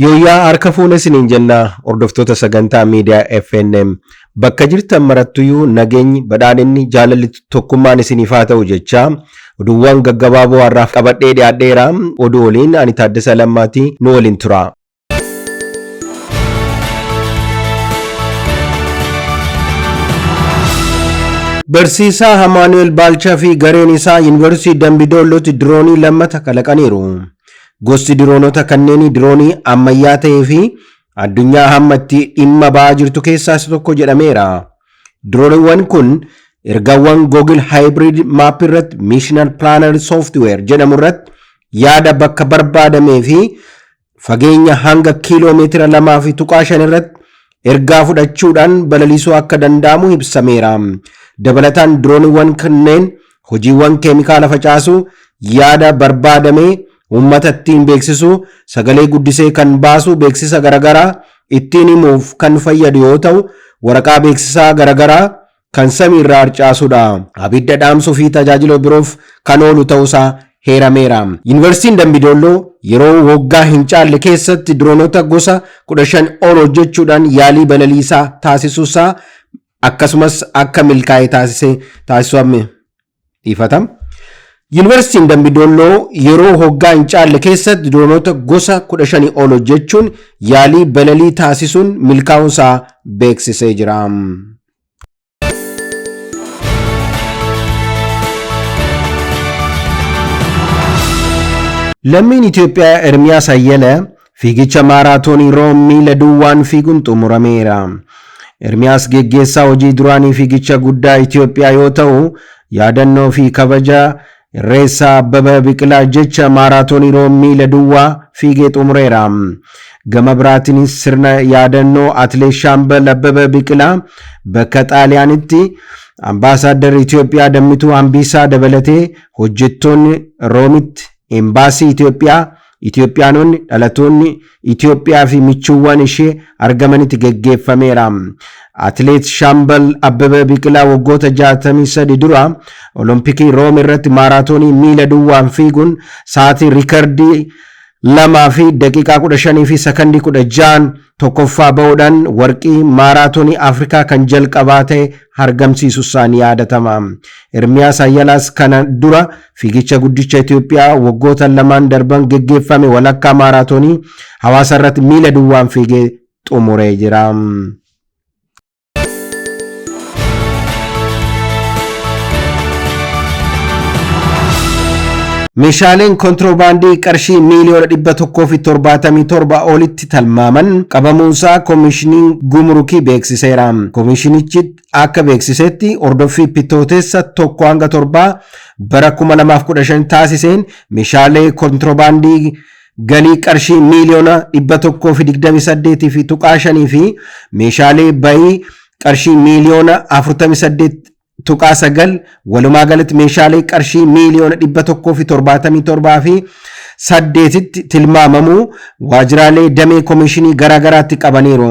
Yooyyaa harka fuune isiniin jenna hordoftoota sagantaa miidiyaa FNM bakka jirtan marattuyyuu nageenyi badhaadhinni jaalalli tokkummaan isiniif haa ta'u jecha oduuwwan gaggabaaboo har'aaf qabadhee dhiyaadheera. Oduu waliin ani Taaddasaa Lammaati nu waliin tura. Barsiisaa Amaanu'el Baalchaa fi gareen isaa Yuunivarsiitii Dambi Doollootti diroonii lammata kalaqaniiru. Gosti diroonota kanneenii diroonii ammayyaa ta'ee fi addunyaa hamma itti dhimma ba'aa jirtu keessaa isa tokko jedhameera. Dirooniiwwan kun ergaawwan Google Hybrid Map irratti Missional Planner Software jedhamu irratti yaada bakka barbaadamee fi fageenya hanga kiiloo meetira 2.5 irratti ergaa fudhachuudhaan balaliisuu akka danda'amu ibsameera. Dabalataan dirooniiwwan kunneen hojiiwwan keemikaala facaasuu, yaada barbaadame uummata ittiin beeksisuu, sagalee guddisee kan baasu beeksisa garaagaraa ittiin himuuf kan fayyadu yoo ta'u, waraqaa beeksisaa garaagaraa kan samii irraa harcaasudha. Abidda dhaamsuu fi tajaajila biroof kan oolu ta'uusaa heerameera. Yuunivarsiitiin Dambi Doolloo yeroo waggaa hin caalle keessatti diroonota gosa 15 ol hojjechuudhaan yaalii balaliisaa taasisuusaa akkasumas akka milkaa'e taasisee taasifame dhiifatama. Yuunivarsiitiin Dambi Doolloo yeroo waggaa hin caalle keessatti diroonota gosa 15 ol hojjechuun yaalii balalii taasisuun milkaa'uusaa beeksisee jira. Lammiin Itoophiyaa Ermiyaas Ayyala fiigicha maaraatoonii Room miila duwwaan fiiguun xumurameera. Ermiyaas geggeessaa hojii duraanii fiigicha guddaa Itoophiyaa yoo ta'u, yaadannoo fi kabaja Irreessaa Abbabaa Biqilaa jecha maaraatoonii Room miila duwwaa fiigee xumureera. Gama biraatiinis sirna yaadannoo Atileet Shaambal Abbabaa Biqilaa bakka Xaaliyaanitti Ambaasaaddar Itoophiyaa Dammituu Hambiisaa dabalatee hojjettoonni Roomitti Embaasii Itoophiyaa, Itoophiyaanonni, dhalatoonni Itoophiyaa fi michuuwwan ishee argamanitti geggeeffameera. Atileet Shaambal Abbabaa Biqilaa waggoota 63 dura Olompikii Room irratti maaraatoonii miila duwwaan fiiguun sa'aatii riikardii 2:15 fi sakandii 16 tokkoffaa ba'uudhaan warqii maaraatoonii Afrikaa kan jalqabaa ta'e argamsiisu isaan yaadatama. Ermiyaas Ayyalaas kana dura fiigicha guddicha Itoophiyaa waggoota lamaan darban geggeeffame walakkaa maaraatoonii hawaasa irratti miila duwwaan fiigee xumuree jira. Meeshaaleen kontiroobaandii qarshii miiliyoona 177 olitti tilmaaman qabamuusaa Koomishiniin Gumrukii beeksiseera. Koomishinichi akka beeksisetti hordoffii Bitootessa 1 hanga 7 bara 2015 taasiseen meeshaalee kontiroobaandii galii qarshii miiliyoona 128 fi tuqaa 5 fi meeshaalee bayii qarshii miiliyoona 48.9 walumaa galatti meeshaalee qarshii miiliyoona 177 fi 8tti tilmaamamu waajjiraalee damee koomishinii garaagaraatti qabaniiru.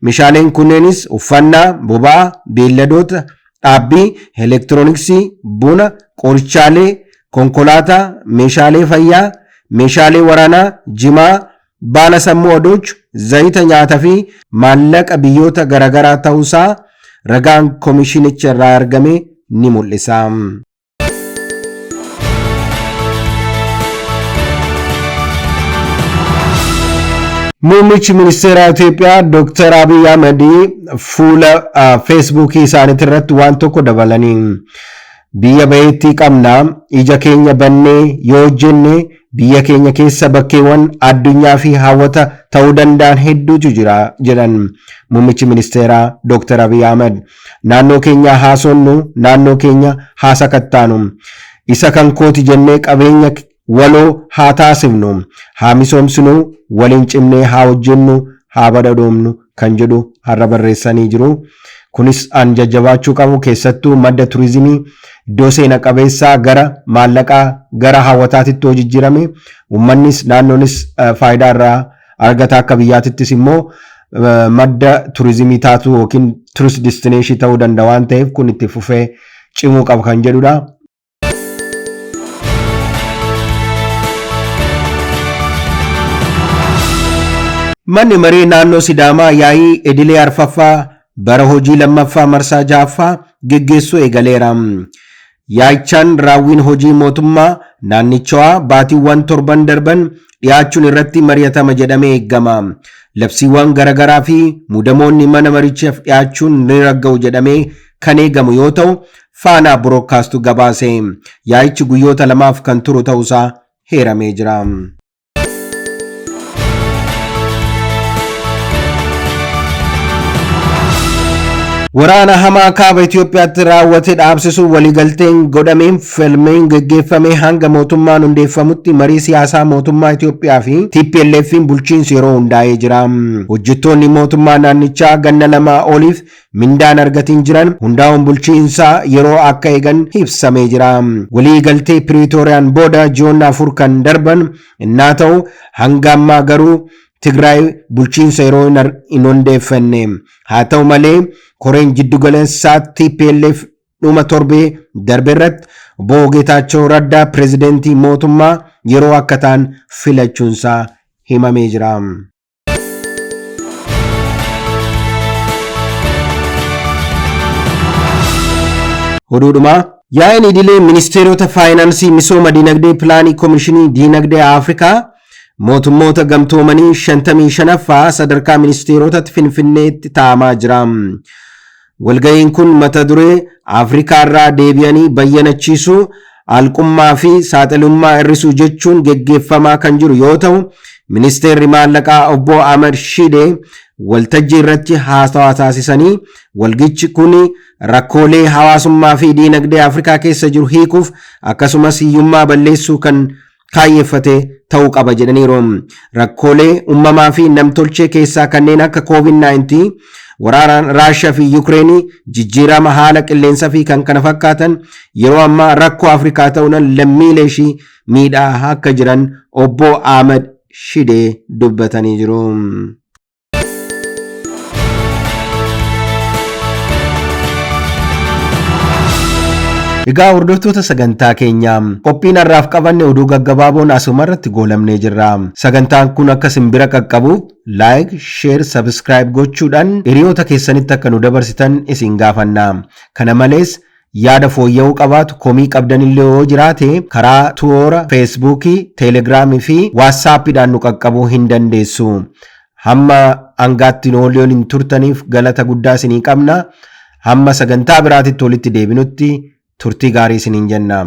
Meeshaaleen kunneenis uffannaa, boba'aa, beelladoota, dhaabbii, elektirooniksii, buna, qorichaalee, konkolaataa, meeshaalee fayyaa, meeshaalee waraanaa, jimaa, baala sammuu adoochu, zayita nyaataa fi maallaqa biyyoota garaagaraa ta'uusaa ragaan koomishinicha irraa argame ni mul'isa. Muummichi ministeeraa Itoophiyaa Dr. Abiy Ahmed fuula Feesbuukii isaaniitti irratti waan tokko dabalanii biyya baheettii qabna ija keenya bannee yoo hojjenne biyya keenya keessa bakkeewwan addunyaa fi hawwata ta'uu danda'an hedduutu jira jedhan muummichi ministeeraa Dr. Abiy Ahmed. Naannoo keenya haasonnu, naannoo keenya haa sakattaanu. Isa kan kooti jennee qabeenya waloo haa taasifnu, haa misoomsinu, waliin cimnee haa hojjennu, haa badhaadhoomnu kan jedhu har'a barreessanii jiru. Kunis an jajjabaachuu qabu keessattuu madda turizimii iddoo seena qabeessaa gara maallaqaa gara hawwataatitti yoo jijjiirame uummannis naannoonis faayidaa irraa argata akka biyyaatittis immoo madda turizimii taatu yookiin turist destination ta'uu danda'a waan ta'eef kun itti fufee cimuu qaba kan jedhudha. Manni maree naannoo Sidaamaa yaa'ii idilee arfaffaa bara hojii lammaffaa marsaa ja'affaa geggeessuu eegaleera. Yaa'ichaan raawwiin hojii mootummaa naannichawaa baatiiwwan torban darban dhiyaachuun irratti mari'atama jedhamee eegama. Labsiiwwan garaagaraa fi muudamoonni mana marichaaf dhiyaachuun ni ragga'u jedhamee kan eegamu yoo ta'u, Faanaa Biroodkaastu gabaase. Yaa'ichi guyyoota lamaaf kan turu ta'uusaa heeramee jira. Waraana hamaa kaaba Itoophiyaatti raawwate dhaabsisuuf waliigalteen godhameen falmiin geggeeffame hanga mootummaan hundeeffamutti marii siyaasaa mootummaa Itoophiyaa fi TPLF'n bulchiinsi yeroo hundaa'ee jira. Hojjettoonni mootummaa naannichaa ganna lamaa oliif mindaan argatiin jiran hundaa'uun bulchiinsaa yeroo akka eegan ibsamee jira. Waliigaltee Piriitooriyaan booda ji'oonni 4 kan darban innaa ta'u hanga ammaa garuu Tigraay bulchiinsa yeroo hin hundeeffanne. Haa ta'u malee koreen jiddugaleessaa TPLF dhuma torbee darbe irratti obbo Geetaachoo Raddaa pireezidentii mootummaa yeroo akka ta'an filachuunsaa himamee jira. Oduudhumaa Yaa'iin idilee ministeerota faayinaansii misooma dinagdee pilaanii komishinii dinagdee Afrikaa mootummoota gamtoomanii 55ffaa sadarkaa ministeerotatti Finfinneetti taa'amaa jira. Walga'iin kun mata duree Afrikaa irraa deebi'anii bayyanachiisuu, alqummaa fi saaxilummaa hir'isuu jechuun geggeeffamaa kan jiru yoo ta'u, ministeerri maallaqaa obbo Ahmad Shidee waltajjii irratti haasawaa taasisanii walgichi kun rakkoolee hawaasummaa fi diinagdee Afrikaa keessa jiru hiikuuf akkasumas hiyyummaa balleessuu kan kaayyeffate ta'uu qaba jedhaniiru. Rakkoolee uumamaa fi namtolchee keessaa kanneen akka COVID-19, waraana Raashiyaa fi Yukireenii, jijjiirama haala qilleensaa fi kan kana fakkaatan yeroo ammaa rakkoo Afrikaa ta'uudhaan lammiilee ishii miidhaa akka jiran obbo Ahmad Shidee dubbatanii jiru. Egaa hordoftoota sagantaa keenyaa qophiin har'aaf qabanne oduu gaggabaaboon asuma irratti goolabnee jirra. Sagantaan kun akka isin bira qaqqabuuf like, share, subscribe gochuudhaan hiriyoota keessanitti akka nu dabarsitan isin gaafanna. Kana malees yaada fooyya'uu qabaatu komii qabdanillee yoo jiraate karaa toora Feesbuukii, Teelegiraamii fi Waatsaappiidhaan nu qaqqabuu hin dandeessu. Hamma hangaatti nu waliin hin turtaniif galata guddaa isinii qabna. Hamma sagantaa biraatitti walitti deebinutti turtii gaarii isiniin jenna.